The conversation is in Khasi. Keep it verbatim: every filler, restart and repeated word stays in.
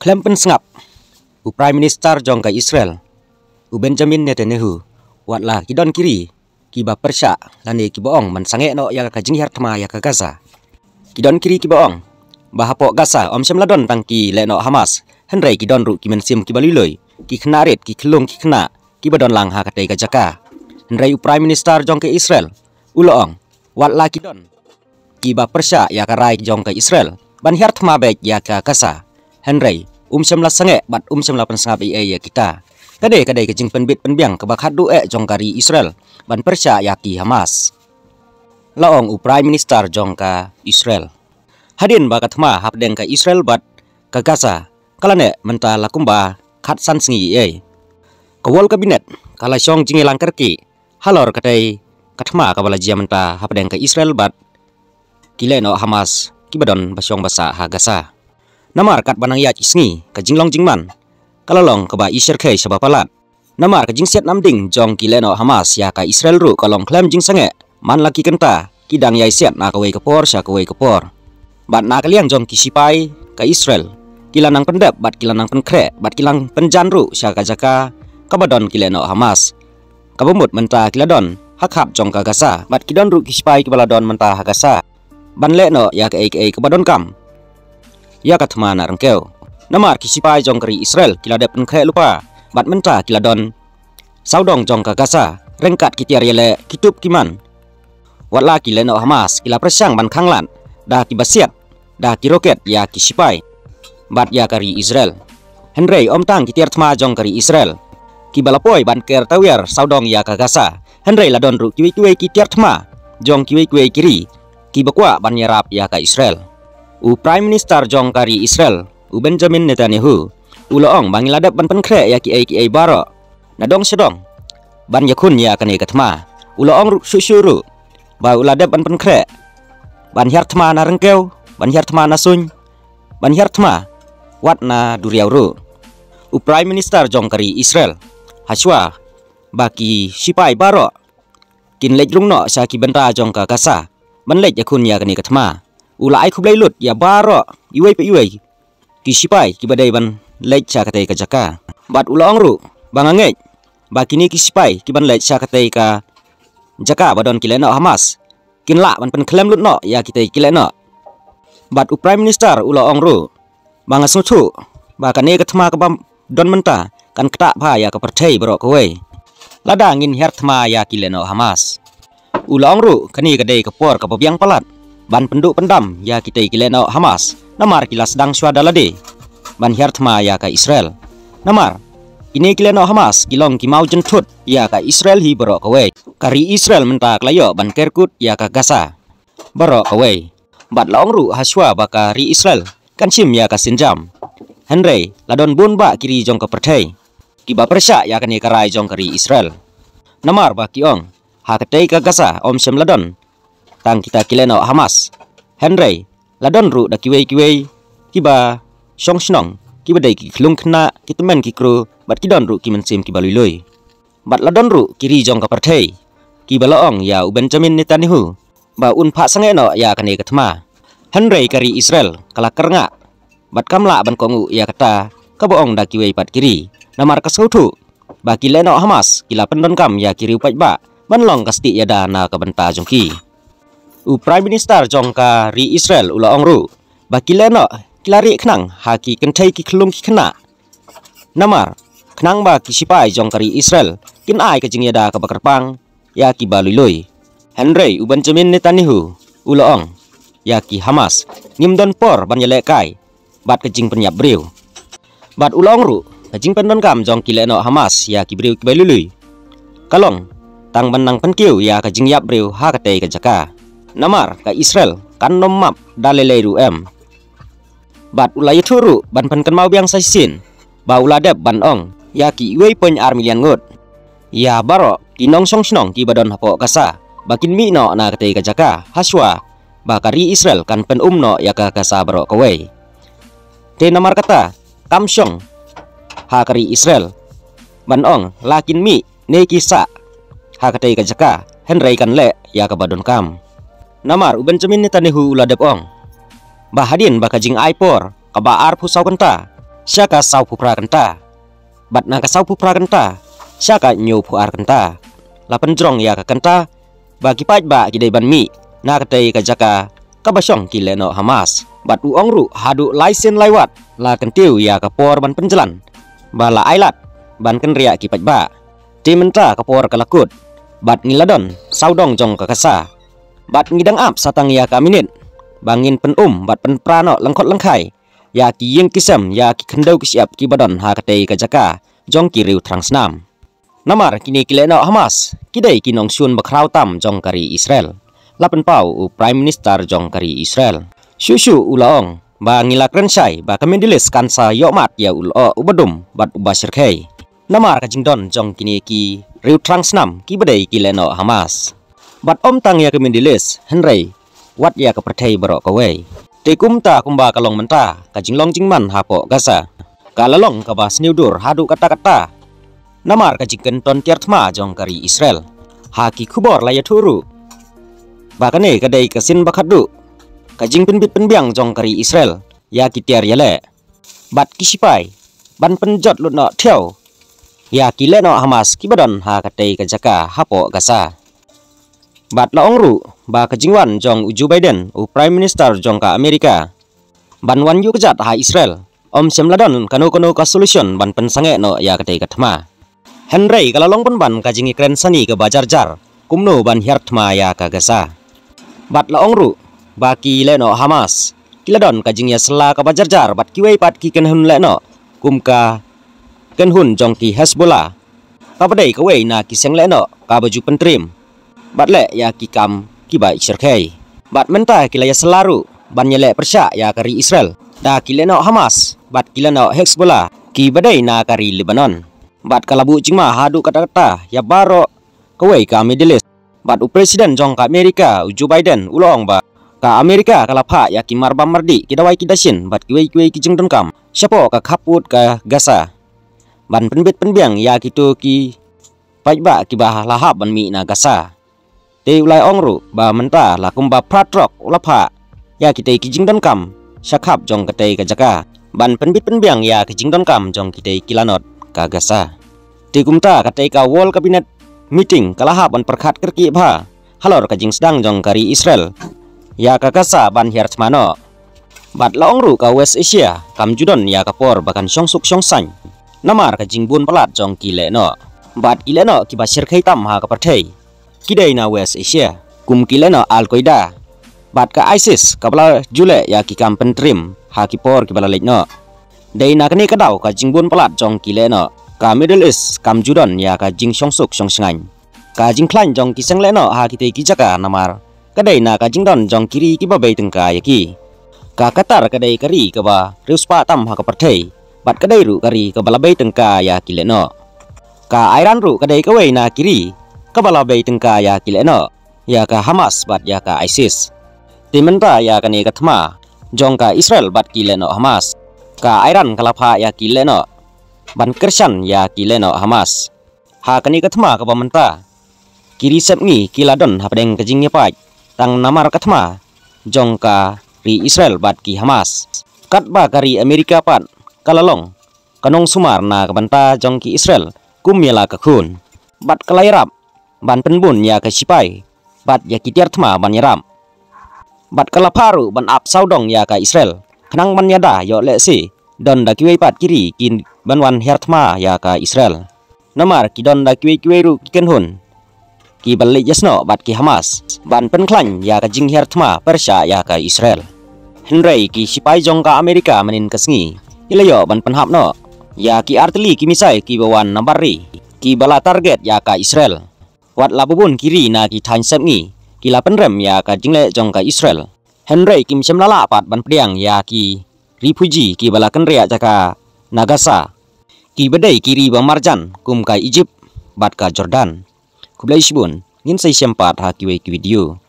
Khlem pynsngap, u Prime Minister jong ka Israel, u Benjamin Netanyahu, wat la ki don ki ri kiba pyrshah lane kiba ong ban sangeh noh ïa ka jinghiar thma ïa ka Gaza. Ki don ki ri kiba ong ba hapoh Gaza ym shym la don tang ki lehnoh Hamas, hynrei ki don ruh ki mynsiem kiba lui-lui, ki khynnah rit, ki khyllung ki khynnah kiba don lang ha katei ka jaka. Hynrei u Prime Minister jong ka Israel u la ong, wat la ki don kiba pyrshah ïa ka rai jong ka Israel ban hiar thma beit ïa ka Gaza, hynrei um shym la sangeh bad um shym la pynsngap ei ei ïa kita. Ka dei, ka dei ka jingpynbit pynbiang kaba khatduh eh jong ka ri Israel ban pyrshah ïa ki Hamas, la ong u Prime Minister jong ka Israel. Hadien ba ka thma hapdeng ka Israel bad ka Gaza ka la neh mynta la kumba khatsan sngi ei ei, ka World Cabinet ka la shong jingïalang kyrkieh halor katei ka thma kaba la jia mynta hapdeng ka Israel bad ki lehnoh Hamas kiba don ba shong ba sah ha Gaza. Namar katba nang ïaid ki sngi, ka jinglong jingman ka la long kaba ishyrkhei shaba palat. Namar ka jingsiat namding jong ki lehnoh Hamas ïa ka Israel ruh ka long khlem jingsangeh, man la ki kynta ki dang ïai siat na kawei ka por sha kawei ka por. Bad na ka liang jong ki sipai ka Israel, ki la nang pyndep bad ki la nang pynkhreh bad ki la nang pynjan ruh sha ka jaka kaba don ki lehnoh Hamas, kaba mut mynta ki la don ha khap jong ka Gaza, bad ki don ruh ki sipai kiba la don mynta ha Gaza ban lehnoh ïa kaei kaei kaba donkam ïa ka thma na ryngkew. Namar ki sipai jong ka ri Israel ki la dep pynkhreh lypa bad mynta ki la don sawdong jong ka Gaza ryngkat ki tiar ïaleh, ki tup ki man. Wat la ki lehnoh Hamas ki la pyrshang ban khanglad da kiba siat da ki roket ïa ki sipai bad ïa ka ri Israel, hynrei ym tang ki tiar thma jong ka ri Israel kiba la poi ban ker tawiar sawdong ïa ka Gaza, hynrei la don ruh kiwei kiwei ki tiar thma jong kiwei kiwei ki ri kiba kwah ban ïarap ïa ka Israel. U Prime Minister jong ka ri Israel, u Benjamin Netanyahu, u la ong ba ngi la dep ban pynkhreh ïa kiei kiei baroh na dong sha dong ban ïakhun ïa kane ka thma. U la ong ruh shuh shuh ruh ba u la dep ban pynkhreh ban hiar thma na ryngkew, ban hiar thma na suiñ, ban hiar thma wat na duriaw ruh. U Prime Minister jong ka ri Israel, hashwa ba ki sipai baroh kin leit rung noh sha ki bynta jong ka Gaza ban leit ïakhun ïa kane ka thma, u la ai khublei lut ïa baroh iwei pa iwei ki sipai kiba dei ban leit sha katei ka jaka. Bad u la ong ruh ba nga ngeit ba kine ki sipai kiban leit sha katei ka jaka ba don ki lehnoh Hamas kin lah ban pynkhlem lut noh ïa kitei ki lehnoh. Bad u Prime Minister u la ong ruh ba nga sngewthuh ba kane ka thma kaba don mynta kan ktah bha ïa ka pyrthei baroh kawei lada ngin hiar thma ïa ki lehnoh Hamas. U la ong ruh kane ka dei ka por kaba biang palat ban pynduh pyndam ïa kitei ki lehnoh Hamas, namar ki la sdang shwa da lade ban hiar thma ïa ka Israel. Namar kine ki lehnoh Hamas ki long ki maw jynthut ïa ka Israel hi baroh kawei. Ka ri Israel mynta ka la ïoh ban ker kut ïa ka Gaza baroh kawei. Bad la ong ruh hashwa ba ka ri Israel kan shim ïa ka sienjam, hynrei la don bun bah ki ri jong ka pyrthei kiba pyrshah ïa kane ka rai jong ka ri Israel. Namar ba ki ong ha katei ka Gaza ym shym la don tang kita ki lehnoh Hamas, hynrei la don ruh da kiwei kiwei kiba shong shnong, kiba dei ki khyllung khynnah, ki tymmen ki kru, bad ki don ruh ki mynsiem kiba lui lui. Bad la don ruh ki ri jong ka pyrthei kiba la ong ïa u Benjamin Netanyahu ba un phah sangeh noh ïa kane ka thma, hynrei ka ri Israel ka la kyrngah bad kam lah ban kohnguh ïa kata kaba ong da kiwei pat ki ri, namar ka sngewthuh ba ki lehnoh Hamas ki la pyndonkam ïa ki riew paidbah ban long ka stieh ïada na ka bynta jong ki. U Prime Minister jong ka ri Israel u la ong ruh ba ki lehnoh ki la rieh khnang ha ki kynthei ki khyllung ki khynnah, namar khnang ba ki sipai jong ka ri Israel kin ai ka jingïada kaba kyrpang ïa kiba lui lui. Hynrei u Benjamin Netanyahu u la ong ïa ki Hamas, ngim don por ban ïalehkai bad ka jingpynïap briew. Bad u la ong ruh ka jingpyndonkam jong ki lehnoh Hamas ïa ki briew kiba lui lui ka long tang ban nang pynkiew ïa ka jingïap briew ha katei ka jaka, namar ka Israel kan nym map da lei lei ruh em. Bad u la ïathuh ruh ban pynkynmaw biang sa shisien ba u la dep ban ong ïa ki wei point ar million ngut ïa baroh ki nongshong shnong kiba don hapoh Gaza ba kin mih noh na katei ka jaka hashwa ba ka ri Israel kan pynum noh ïa ka Gaza baroh kawei. Te namar kata kam shong ha ka ri Israel ban ong la kin mih ne ki sah ha katei ka jaka, hynrei kan leh ïa kaba donkam. Namar u Benjamin Netanyahu u la dep ong ba hadien ba ka jingai por kaba arphew saw kynta sha ka saw phew phra kynta. Bad na ka saw phew phra kynta sha ka hynñiew phew ar kynta, la pynjrong ïa ka kynta ba ki paidbah ki dei ban mih na katei ka jaka kaba shong ki lehnoh Hamas. Bad u ong ruh haduh lai sien lai wat la kyntiew ïa ka por ban pynjlan ba la ailad ban kynriah ki paidbah. Te mynta ka por ka la kut bad ngi la don sawdong jong ka Gaza. Bad ngi dang ap sa tang ïa ka minit ba ngin pyn-um bad pynpra noh lyngkhot lyngkhai ïa ki ïing ki sem, ïa ki khyndew ki shyiap kiba don ha katei ka jaka jong ki riew thrang snam. Namar kine ki lehnoh Hamas ki dei ki nongshun bakhraw tam jong ka ri Israel, la pynpaw u Prime Minister jong ka ri Israel. Shuh shuh u la ong ba ngi la kren shai ba ka Middle East kan sa ïohmad ïa u lyoh uba dum bad uba shyrkhei. Namar ka jingdon jong kine ki riew thrang snam kiba dei ki lehnoh Hamas. Bad ym tang ïa ka Middle East, hynrei wat ïa ka pyrthei baroh kawei. Te kumta kumba ka long mynta ka jinglong jingman hapoh Gaza, ka la long kaba sniew dur haduh katta katta. Namar ka jingkynton tiar thma jong ka ri Israel, ha ki khubor la ïathuh ruh ba kane ka dei ka sien ba khatduh ka jingpynbit pynbiang jong ka ri Israel ïa ki tiar ïaleh bad ki shipai ban pynjot lut noh thiaw ïa ki lehnoh Hamas kiba don ha katei ka jaka hapoh Gaza. Bad la ong ruh ba ka jingwan jong u Joe Biden, u Prime Minister jong ka Amerika, ban wan ïuh kjat ha Israel, ym shym la don kano kano ka solution ban pynsangeh noh ïa katei ka thma. Hynrei ka la long pynban ka jingïakren sani kaba jar jar kumno ban hiar thma ïa ka Gaza. Bad la ong ruh ba ki lehnoh Hamas ki la don ka jingïasylla kaba jar jar bad kiwei pat ki kynhun lehnoh, kum ka kynhun jong ki Hezbollah, kaba dei kawei na ki seng lehnoh kaba ju pyntriem bad leh ïa ki kam kiba shyrkhei. Bad mynta ki la ïasylla ruh ban ïaleh pyrshah ïa ka ri Israel da ki lehnoh Hamas bad ki lehnoh Hezbollah kiba dei na ka ri Lebanon. Bad ka la buh jingma haduh katta katta ïa baroh kawei ka Middle East. Bad u President jong ka Amerika, u Joe Biden, u la ong ba ka Amerika ka la phah ïa ki marbam mardih, ki dawai ki dashin bad kiwei kiwei ki jingdonkam shapoh ka khappud ka Gaza ban pynbit pynbiang ïa kito ki paidbah kiba la hap ban mih na Gaza. Te u la ong ruh ba mynta la kumba phra trok u la phah ïa kitei ki jingdonkam sha khap jong katei ka jaka ban pynbit pynbiang ïa ki jingdonkam jong kitei ki lanot ka Gaza. Te kumta katei ka World Cabinet Meeting ka la hap ban pyrkhat kyrkieh bha halor ka jingsdang jong ka ri Israel ïa ka Gaza ban hiar thma noh. Bad la ong ruh ka West Asia kam ju don ïa ka por ba kan shong suk shong saiñ namar ka jingbun palat jong ki lehnoh bad ki lehnoh kiba shyrkhei tam ha ka pyrthei ki dei na West Asia, kum ki lehnoh Al Qaeda bad ka ISIS kaba la ju leh ïa ki kam pyntriem ha ki por kiba la leit noh. Dei na kane ka daw ka jingbun palat jong ki lehnoh ka Middle East kam ju don ïa ka jingshong suk shong shngaiñ, ka jingkhlaiñ jong ki seng lehnoh ha kitei ki jaka namar ka dei na ka jingdon jong ki ri kiba bei tyngka ïa ki. Ka Qatar ka dei ka ri kaba riewspah tam ha ka pyrthei bad ka dei ruh ka ri kaba la bei tyngka ïa ki lehnoh. Ka Iran ruh ka dei kawei na ki ri kaba la bei tyngka ïa ki lehnoh, ïa ka Hamas bad ïa ka ISIS. Te mynta ïa kane ka thma jong ka Israel bad ki lehnoh Hamas, ka Iran ka la phah ïa ki lehnoh ban kyrshan ïa ki lehnoh Hamas. Ha kane ka thma kaba mynta, ki ri sepngi ki la don hapdeng ka jingïapait tang namar ka thma jong ka ri Israel bad ki Hamas. Katba ka ri Amerika pat ka la long ka nongsumar na ka bynta jong ki Israel kum ïa la ka khun bad ka la ïarap ban pynbun ïa ka shipai bad ïa ki tiar thma ban ïarap. Bad ka la phah ruh ban ap sawdong ïa ka Israel khnang ban ïada ïoh lehse don da kiwei pat ki ri kin ban wan hiar thma ïa ka Israel. Namar ki don da kiwei kiwei ruh ki kynhun kiba leit ïasnoh bad ki Hamas ban pynkhlaiñ ïa ka jinghiar thma pyrshah ïa ka Israel. Hynrei ki shipai jong ka Amerika mynnin ka sngi ki la ïoh ban pynhap noh ïa ki artylli ki missile kiba wan na bar ri kiba la target ïa ka Israel. Wat la ba bun ki ri na ki thaiñ sepngi ki la pynrem ïa ka jingleh jong ka Israel, hynrei kim shym la lah pat ban pdiang ïa ki refugee kiba la kynriah jaka na Gaza, kiba dei ki ri ba marjan kum ka Egypt bad ka Jordan. Khublei shibun, ngin sa ïashem pat ha kiwei ki video.